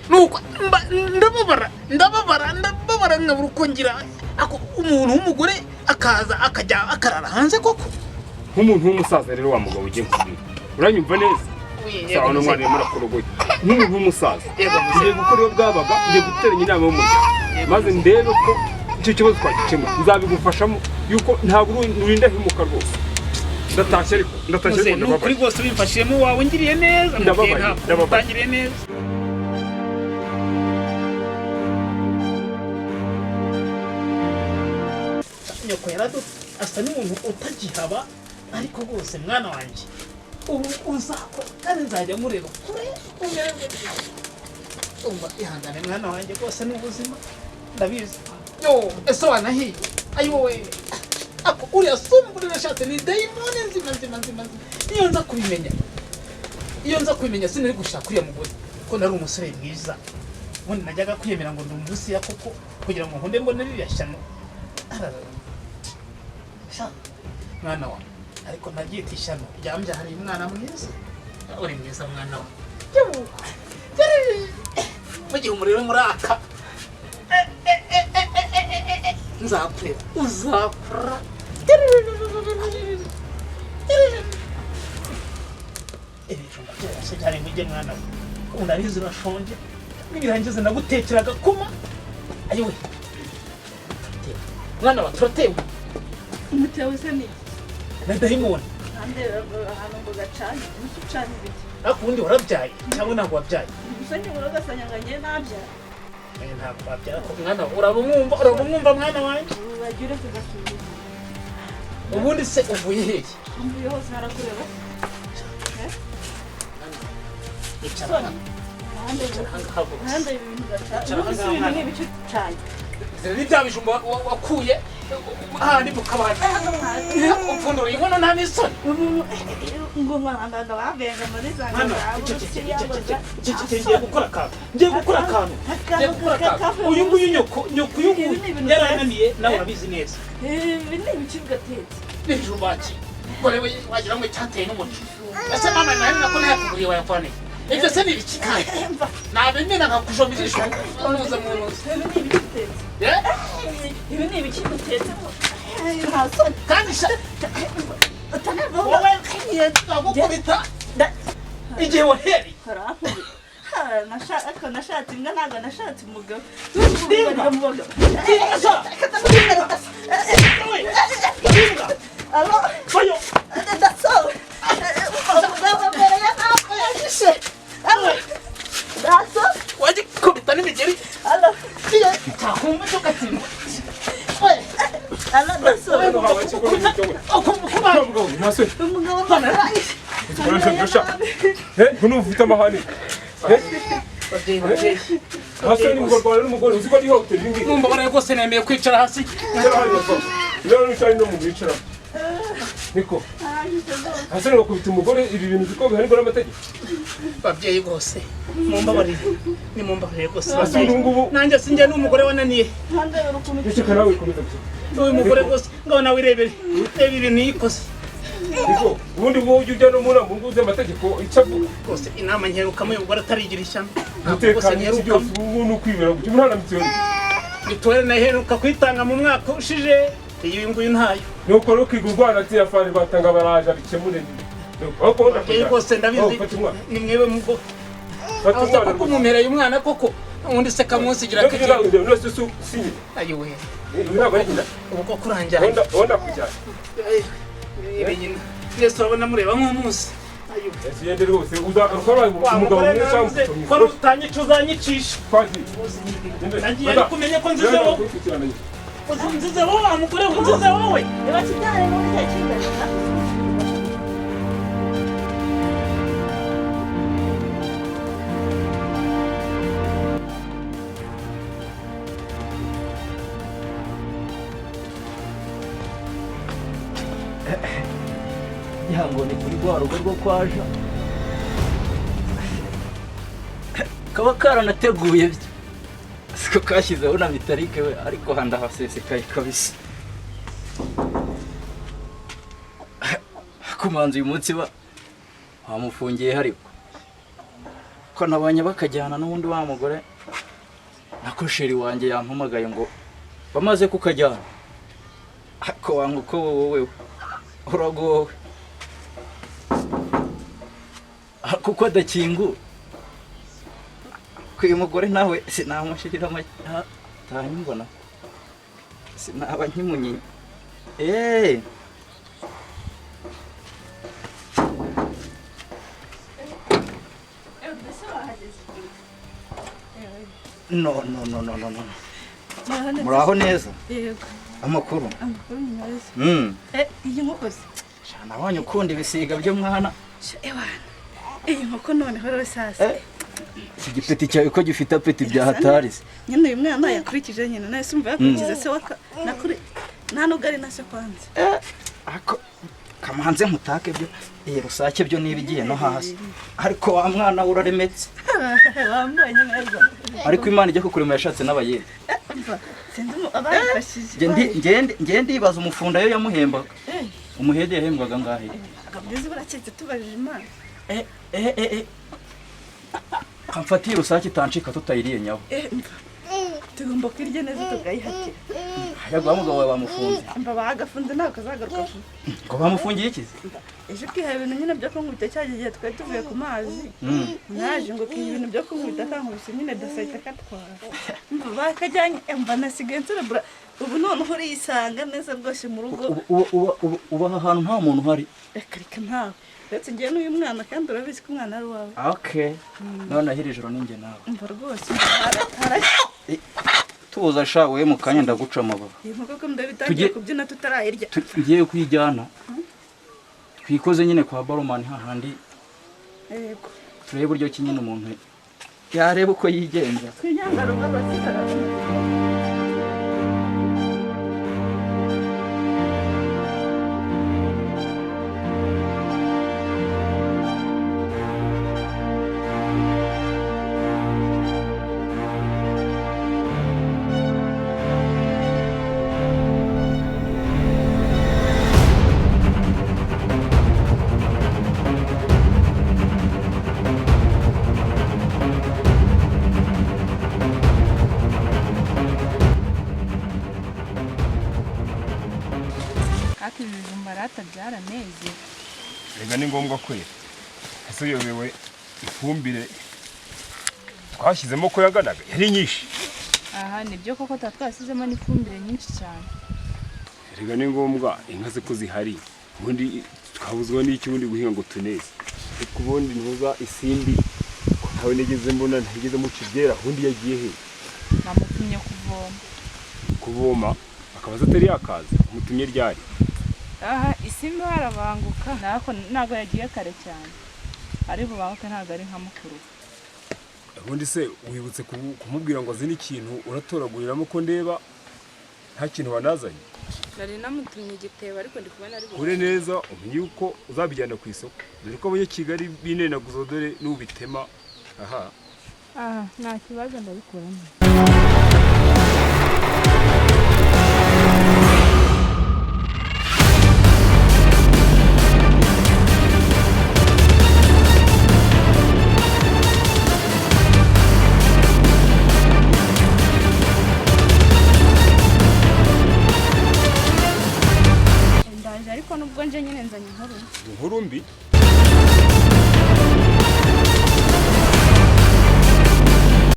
Nuko ndababara, ndababara, ndababara, nkabura uko ngira. Ako umuntu w'umugore akaza akajya akarara hanze koko? Nk'umuntu w'umusaza rero, wa mugabo, ugiye kubwira, uranyumva neza? Sawa, n'umwana urimo urakorogoye. Nk'umuntu w'umusaza, ngiye gukora iyo bwabaga, ngiye guteranya inama y'umuryango, maze ndebe ko icyo kibazo twagikemura. Nzabigufashamo, yuko ntabwo urinda himuka rwose. Ndatashye, ariko ndatashye, Muze, ariko ni ukuri ndababaye. Rwose ubimfashiyemo wawe ungiriye neza. Ndababaye, mubyeyi, ntabwo ndababaye. utangiriye neza. Nyoko yaradu asa n'umuntu utagihaba, ariko rwose mwana wanjye, ubu uzakora kandi nzajya mureba kure umererwe neza. Umva, ihangane mwana wanjye, rwose ni ubuzima, ndabizi. Yo, ese wanahiye? Ayi wowe, ako uriya si umugore nashatse, ni dayimoni nzima nzima nzima nzima. Iyo nza kubimenya sinari gushaka uriya mugore, ko nari umusore mwiza. Ubundi najyaga kwiyemera ngo ndi Umurusiya koko, kugira ngo nkunde mbone ririya shyano. Ararara. Sha, mwana wa, ariko naryita ishyano ryambyariye umwana mwiza. Uri mwiza mwana wa. Yewe, mu gihe umuriro muraka nzakureba, uzakura. Ibijumba byose byari mujye mwana we, unabizi urashonje, nibirangiza nagutekera agakoma. Ayiwe, turatewe mwana wa, turatewe. Umutewe se ni iki? Na dayimoni. Nandeba ahantu ngo gacane, umuti ucana ibiki? Ariko ubundi warabyaye cyangwa ntabwo wabyaye? Gusa nibura ugasanga ngo ngiye nabyara. Ntabwo wabyara ko mwana wa, uraba umwumva, uraba umwumva mwana wanjye. Ubu bagira uretse ugasuzuma. Ubundi se uvuye hehe? Mvuye hose, harakureba. Icara. Soni. Icara ahangaha rwose. Nandeba ibintu gacana. Icara Ubundi si ahangaha, ibintu mwana. nk'ibice ucanye. Izi ni bya bijumba wakuye ahandi mu kabati, upfundura inkono, nta n'isoni. Ngo nkanda babenga muri za Mwana, ngabo. iceceke, ngiye gukora akantu, ngiye gukora akantu, ngiye gukora akantu. Uyu nguyu nyoko, nyoko uyu nguyu yarananiye, nawe urabizi neza. Ibi ni ibiki bigatetse? N'ibijumba ki gore we, wagira ngo cyateye n'umuco. Ese mama, nawe nako nayakuguriye, wayavaniye? Ibyo se ni ibiki kandi? Nabimena nkakujomba ijisho nuza mu ntuza. Ibi ni ibiki bitetse? Eh? Ibi ni ibiki bitetse? Nta soni. Kandi sha, wowe ndagukubita igihe wahereye. Ariko nashatse imbwa, ntabwo nashatse umugabo. Imbwa? Imbwa sha! Wowe, imbwa! Vayo! Wagikubita n'imigeri cyakumva cyo gatsindwa. Ngo ufite amahane. Babyeyi, babyeyi. Hasi ni mugorwana n'umugore, uzi ko ari ihohotera ibi ngibi? Mumbabarire rwose, nemeye kwicara hasi. Icara hano bava. Rero nicara no mu bicara. Niko. Hasi ni bakubita umugore, ibi bintu uzi ko bihanirwa n'amategeko? Babyeyi rwose, mumbabarire, ni mumbabarire rwose. Hasi ubu ngubu. Nanjye sinjye, n'umugore wananiye. Ceceka nawe, komeza gusa. Uyu mugore rwose, ngaho nawe irebere, reba ibintu yikoze. Niko. Ubundi wowe ujya ujya no mu nama ngo uzi amategeko icyo avuga. Rwose inama nkerukamo uyu mugore atarigira ishyano, ntabwo rwose Umutekano iki nkerukamo. byose ubu ni ukwibera gutya, ubu nta na mituweli. Mituweli naheruka kuyitanga mu mwaka ushije, iyi nguyu ntayo. Nuko rero ukiga urwana ati afande rwatanga baraje abikemure. Nuko aho kubona Babyeyi rwose, ndabizi. Fata umwana. Ni mwebwe mugo. Fata Aho umwana. koko mumpereye umwana koko, ubundi se kamunsigira Ntabwo akagenda. ntabwo nose si nyina. Ayiwe. Uyu ntabwo ari nyina. Ubu koko uranjyanye. Wenda kujyana. Ibi nyina mwese urabona mureba nk'umunsi. Ayiwe. Ese yende rwose, uzagaruka wabaye Wa umugabo mugore mwiza cyangwa navuze umuco ko mwiza. nutanyica uzanyicisha. Twagiye. Nagiye, ariko umenye ko nzize wowe, nzize wowe wa mugore we, nzize wowe. Ngira ngo ni kuri rwa rugo rwo kwa Jean, kaba karanateguye byo, siko kashyizeho na mitarike we, ariko handa hasesekaye kabisa. Kumanza uyu munsi ba bamufungiye hariko. Ko nabonye bakajyana n'ubundi wa mugore nako sheri wanjye yampamagaye ngo bamaze kukajyana. Ako wa nkoko wowe uragowe. Kuko adakingura. Uyu mugore nawe sinamushirira atanyibona. Sinaba nkimunyinya. No no no no no no. Muraho neza? Yego. Amakuru. Amakuru ni meza. Iyi nkoko se? Nabonye ukunda ibisiga byo mwana. Ewana. Iyi nkoko noneho rero sasa. Iki gipeti cyawe ko gifite apeti bya hatari se. Nyine uyu mwana yakurikije nyine nawe sumva yakurikize se waka nakuri nta nubwo ari nase kwanza. Ako kamanze nkutake byo iyi rusake byo niba igiye no hasi. Ariko wa mwana uraremetse. Wambonye neza. Ariko Imana ijya kukurema yashatse n'abayede. Sinzi abayifashije. Nge ndibaza umufunda yo yamuhembaga. Umuhede yahembwaga ngahe? Akabyizi buraketse tubajije Imana. Kamfatiye rusake itancika tutayiriye nyawo. Tugomba kwirya neza tukayihatira. Yagwa mugabo wawe bamufunze. Mba bagafunze ntabwo azagaruka vuba. Ngo bamufungiye iki? Ejo kihaye ibintu nyine byo kunkubita cya gihe twari tuvuye ku mazi. Naje ngo kiha ibintu byo kunkubita kankubise nyine dasahita katwara. Mba bakajyanye mba nasigaye nserebura ubu noneho uriyisanga neza rwose mu rugo. Uba aha hantu nta muntu uhari. Reka reka ntawe. Uretse njye n'uyu mwana kandi urabizi ko umwana ari uwawe. Okay. None ahiri ijoro ninjye nawe. Mba rwose Tuza sha we mu kanya ndaguca amababa. Iyi nkoko ko ndabitangiye kubyina tutarayirya. Tugiye kuyijyana. Twikoze nyine kwa baromani hahandi. Yego. Turebe buryo ki nyine umuntu yareba uko yigenza. Twinyanga rugo basitara. Rega ni ngombwa kwera. Ese uyobewe ifumbire twashyizemo ko yaganaga yari nyinshi. Aha nibyo koko twashyizemo n'ifumbire nyinshi cyane. Rega ni ngombwa inka ze ko zihari. Ubundi twabuzwa n'iki ubundi guhinga ngo tuneze. Ariko ubundi ntuza isimbi ko ntawe nigeze mbona ntigeze muca ibyera ubundi yagiye he? Namutumye kuvoma. Kuvoma akabaza atari yakaza umutumye ryari? Aha isimbi harabanguka nako ntago yagiye kare cyane ari bubanguke ntago ari nka mukuru. Ubundi se wibutse kumubwira ngo azine ikintu uratoraguriramo ko ndeba nta kintu wanazanye? Nari namutumye igitebo ariko ndi kubona ari kure neza umenye yuko uzabijyana ku isoko dore ko abanyakigali binenaguza dore n'ubitema. Aha aha nta kibazo ndabikuramo. Inkuru mbi